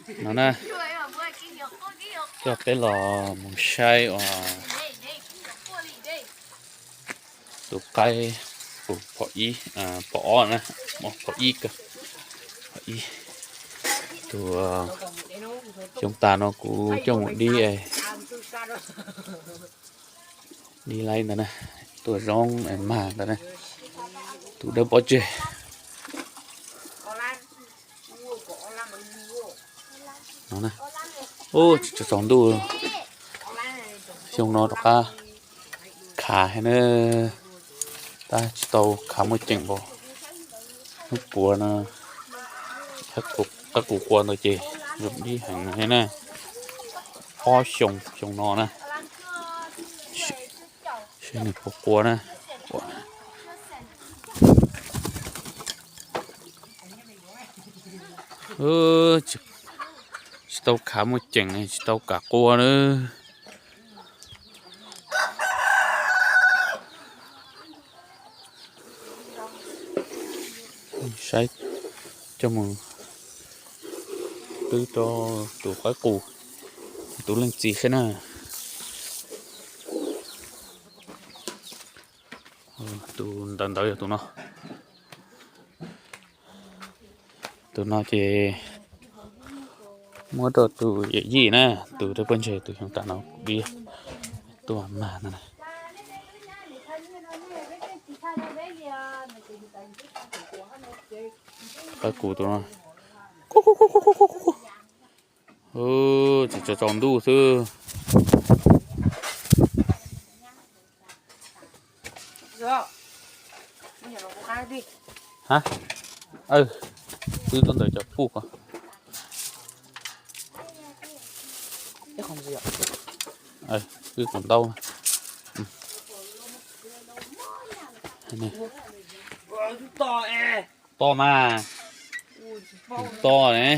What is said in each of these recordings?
No na, coj peb los mus saib ua tus qaib qus phom ib, phom ob na, phom ib, phom ib. Tus xyoo tas no kuv coj mus dib, dib laib ntawd na, tuaj zoo mag ntawd na. Tus dawb pob tseg. Ub, tsis tsaus ntuj, xyoo no rov qab khav heev na, tab tsis tau khav muaj ceem npaum hnub puav no. Qaib qus qua ntawd ces zoo dib heev thiab na. Ob xyoo, xyoo no na, seb nws puas qua na. Tsis tau khav muaj ceem, tsis tau kam qua na. Saib, coj mus twb rau tus qaib qus, tus leej txiv thiab na. Tus ntawd ntawd yog tus no. Tus no ces muab rau tus yawm yij na, tus dawb pob ntseg tus xyoo tas no dib tuaj mag no na. Qaib qus tus no, tsis tsaus ntuj xwb. Ha, wb tuaj ntawm cov puj ko. Wb kuv ntaub. To mas, to ne.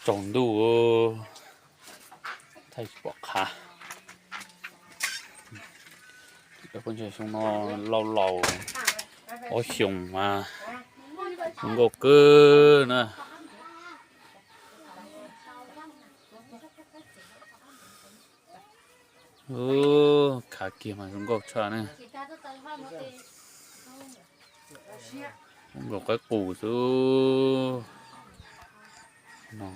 Tsaus ntuj, thaij tsis pom qhav. Xyoo no laus laus, ob xyoos mas zoo nkauj kawg na. Khav kiag mas zoo nkauj tshaj ne. Zoo nkauj qaib qus xwb no.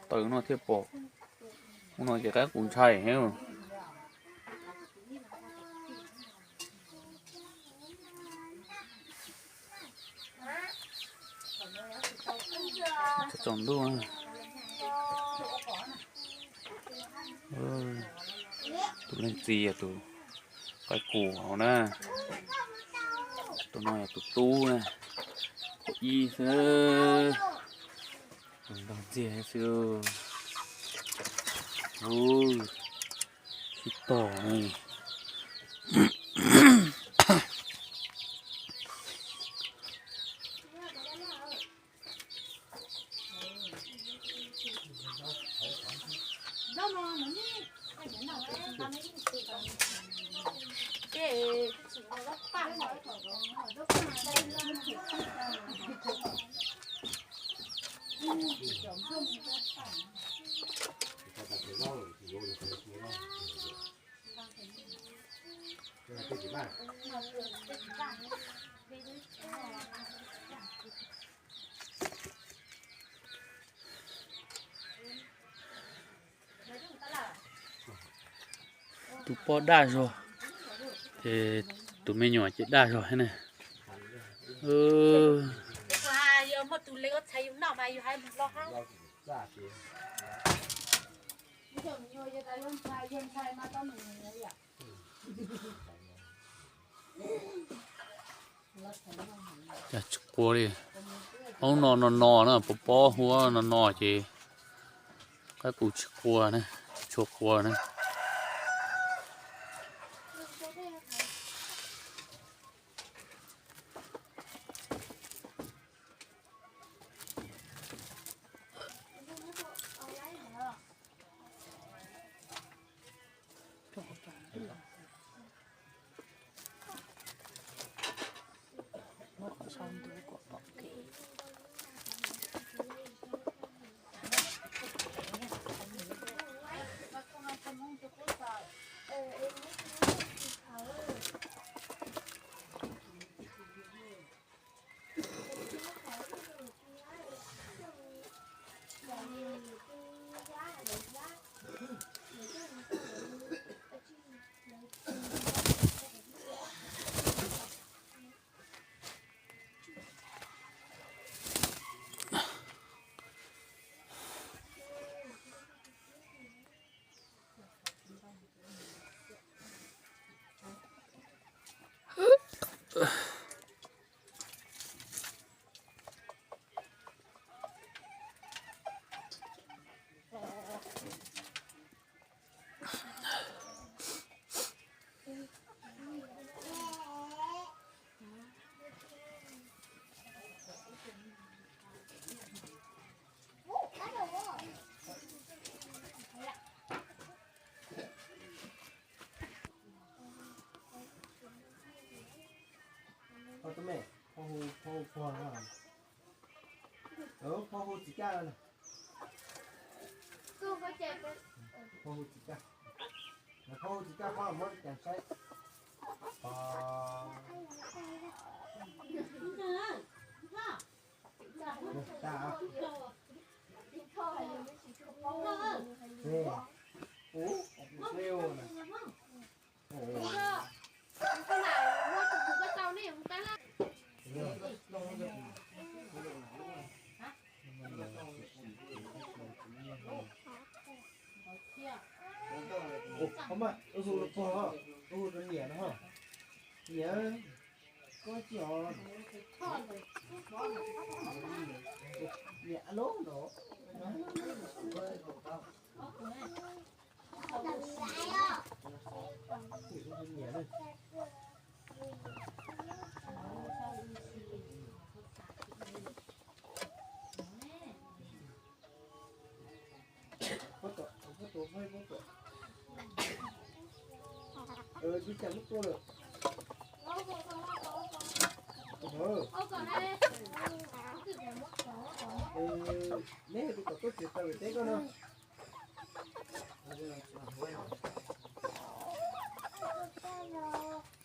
Taws no thiaj pom. Ub, no ces qaib qus ntshai heev. Tsaus ntuj, tus leej txiv yog tus qaib qus hauv na. Tus no yog tus tub na, ib xwb, tus nrog ntxiag xwb. Sib tog. Tus poj daj zog, ces tus me nyuam ces daj zog thiab ne. Cas tsis qua li. Hoob no no no na, pov pob huab no no ces qaib qus tsis qua na, tsis tshua qua na. Phauj hu, phauj hu pog no. Phauj hu tsis kaj no. Phauj hu tsis kaj. Phauj hu tsis kaj, phauj muab cas saib. Hu mas, hu rau pog, hu rau niam no. Niam, koj tsis os. Niam, alo no. Neb tus kom tuaj txiav taws teb koj no.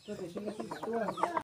Koj tias sib nqaij sib tuaj.